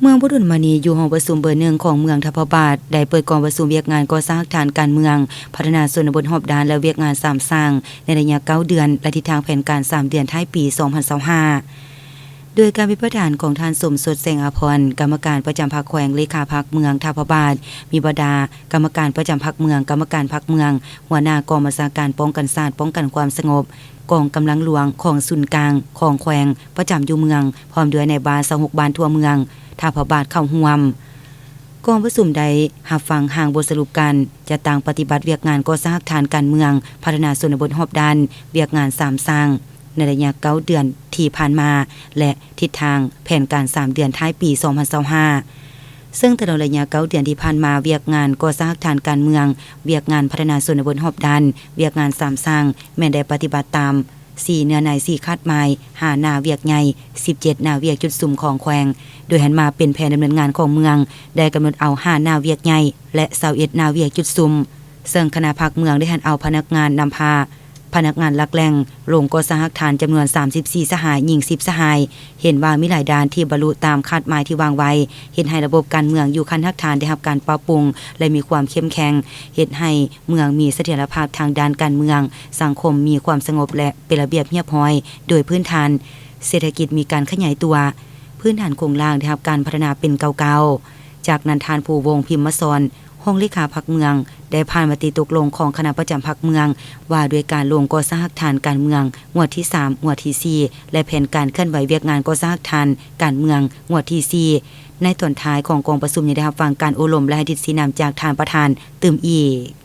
ເມື່ອບໍ່ດົນມານີ້ ຢູ່ຫ້ອງປະຊຸມເບີໜຶ່ງຂອງເມືອງທ່າພະບາດ ໄດ້ເປີດກອງປະຊຸມວຽກງານກໍ່ສ້າງຮາກຖານການເມືອງ, ພັດທະນາຊົນນະບົດຮອບດ້ານ ແລະ ວຽກງານສາມສ້າງ ໃນໄລຍະເກົ້າເດືອນ ແລະ ທິດທາງແຜນການສາມເດືອນທ້າຍປີສອງພັນຊາວຫ້າ ໂດຍການເປັນປະທານຂອງທ່ານ ສົມສົດ ແສງອາພອນ ກຳມະການປະຈຳພັກແຂວງ, ເລຂາພັກເມືອງທ່າພະບາດ, ມີບັນດາກຳມະການປະຈຳພັກເມືອງ, ກຳມະການພັກເມືອງ, ຫົວໜ້າກອງບັນຊາການປ້ອງກັນຊາດ, ປ້ອງກັນຄວາມສະຫງົບ, ກອງກຳລັງຫຼວງຂອງສູນກາງຂອງແຂວງປະຈຳຢູ່ເມືອງ ພ້ອມດ້ວຍນາຍບ້ານຊາວຫົກບ້ານທົ່ວເມືອງທ່າພະບາດເຂົ້າຮ່ວມ. ກອງປະຊຸມໄດ້ຮັບຟັງຮ່າງບົດສະຫຼຸບການຈັດຕັ້ງປະຕິບັດວຽກງານກໍ່ສ້າງຮາກຖານການເມືອງ, ພັດທະນາຊົນນະບົດຮອບດ້ານ, ວຽກງານສາມສ້າງ ໃນໄລຍະເກົ້າເດືອນທີ່ຜ່ານມາ ແລະ ທິດທາງແຜນການສາມເດືອນທ້າຍປີສອງພັນຊາວຫ້າ ເຊິ່ງຕະຫຼອດໄລຍະເກົ້າເດືອນທີ່ຜ່ານມາ, ວຽກງານກໍ່ສ້າງຮາກຖານການເມືອງ, ວຽກງານພັດທະນາຊົນນະບົດຮອບດ້ານ, ວຽກງານສາມສ້າງ ແມ່ນໄດ້ປະຕິບັດຕາມ ສີ່ເນື້ອໃນ ສີ່ຄາດໝາຍ, ຫ້າໜ້າວຽກໃຫຍ່, ສິບເຈັດໜ້າວຽກຈຸດສຸມຂອງແຂວງ, ໂດຍຫັນມາເປັນແຜນດຳເນີນງານຂອງເມືອງ ໄດ້ກຳນົດເອົາຫ້າໜ້າວຽກໃຫຍ່ ແລະ ຊາວເອັດໜ້າວຽກຈຸດສຸມ, ເຊິ່ງຄະນະພັກເມືອງໄດ້ຫັນເອົາພະນັກງານນຳພາ ພະນັກງານຫຼັກແຫຼ່ງ ລົງກໍ່ສ້າງຮາກຖານຈຳນວນສາມສິບສີ່ສະຫາຍ, ຍິງສິບສະຫາຍ, ເຫັນວ່າມີຫຼາຍດ້ານທີ່ບັນລຸຕາມຄາດໝາຍທີ່ວາງໄວ້, ເຮັດໃຫ້ລະບົບການເມືອງຢູ່ຂັ້ນຮາກຖານໄດ້ຮັບການປັບປຸງ ແລະ ມີຄວາມເຂັ້ມແຂງ, ເຮັດໃຫ້ເມືອງມີສະຖຽນລະພາບທາງດ້ານການເມືອງ, ສັງຄົມມີຄວາມສະຫງົບ ແລະ ເປັນລະບຽບຮຽບຮ້ອຍໂດຍພື້ນຖານ, ເສດຖະກິດມີການຂະຫຍາຍຕົວ, ພື້ນຖານໂຄງລ່າງໄດ້ຮັບການພັດທະນາເປັນກ້າວໆ. ຈາກນັ້ນ ທ່ານ ພູວົງ ພິມມະສອນ ຮອງເລຂາພັກເມືອງ ໄດ້ຜ່ານມະຕິຕົກລົງຂອງຄະນະປະຈຳພັກເມືອງ ວ່າດ້ວຍການລົງກໍ່ສ້າງຮາກຖານການເມືອງງວດທີສາມ, ງວດທີສີ່ ແລະ ແຜນການເຄື່ອນໄຫວວຽກງານກໍ່ສ້າງຮາກຖານການເມືອງງວດທີສີ່. ໃນຕອນທ້າຍຂອງກອງປະຊຸມ ຍັງໄດ້ຮັບຟັງການໂອ້ລົມ ແລະ ໃຫ້ທິດຊີ້ນຳຈາກທ່ານປະທານຕື່ມອີກ.